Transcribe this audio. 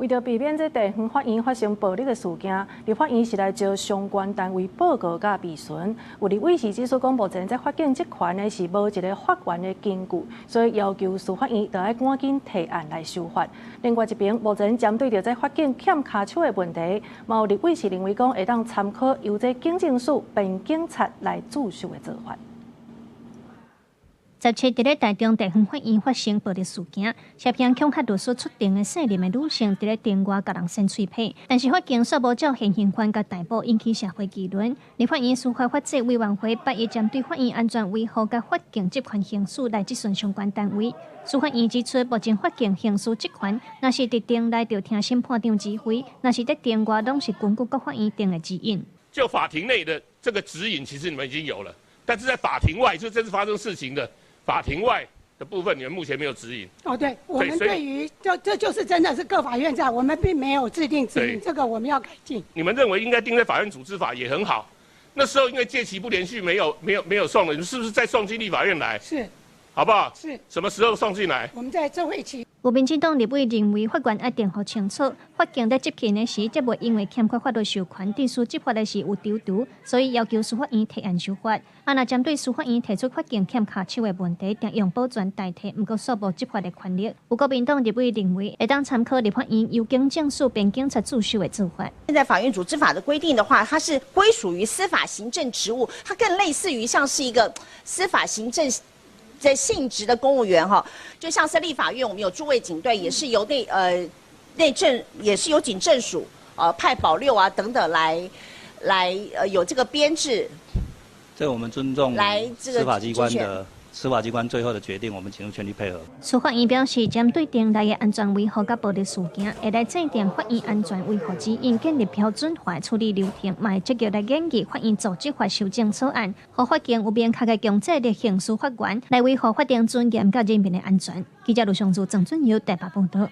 為著避免這地方法院發生暴力的事件，立法院是來召相關單位報告佮備詢。有立委是指出講，目前這法警職權呢是無一个法源的根據，所以要求司法院著愛趕緊提案來修法。另外一邊，目前針對著這法警欠跤手的問題，嘛有立委是認為講會當參考由這警政署編警察來駐守的做法。17佇咧台中地方法院發生暴力事件，涉嫌恐嚇律師出庭的姓林的女性，佇咧庭外共人扇喙䫌，但是法警卻無照現行犯共逮捕，引起社會議論。立法院司法法制委員會八一針對法院安全維護佮法警職權行使來質詢相關單位。司法院指出，目前法警行使職權，若是佇庭內著聽審判長指揮，若是佇庭外，攏是根據各法院定的指引。就法庭內的這個指引，其實你們已經有了，但是在法庭外，就這次發生事情的法庭外的部分，你們目前沒有指引。哦，對，我們對於這就是真的是各法院在，我們並沒有制定指引，這個我們要改進。你們認為應該定在法院組織法也很好，那時候因為屆期不連續，沒有送了，你們是不是再送進立法院來？是，好不好？是。什麼時候送進來？我們在這會期。有民進黨立委認為，法院愛定予清楚，法警佇執勤的時，則袂因為欠缺法律授權，致使執法的時有躊躇，所以要求司法院提案修法。啊，若針對司法院提出法警欠跤手的問題，定用保全代替，毋過卻無執法的權力。有國民黨立委認為，會當參考立法院由警政署編警察駐守的做法。現在法院組織法的規定的話，它是歸屬於司法行政職務，它更類似於像是一個司法行政在性質的公務員哈，就像是立法院，我們有駐衛警隊，也是由內政，也是由警政署派保六啊等等來有這個編制。這我們尊重司法機關最後的決定，我們盡全力配合。司法院表示，針對庭內的安全維護佮暴力事件，會來制定法院安全維護指引，建立標準化處理流程，嘛會積極來研議法院組織法修正草案，予法警有明確的強制力行使法源，來維護法庭尊嚴佮人民的安全。記者盧尚祖、鄭俊友台北報道。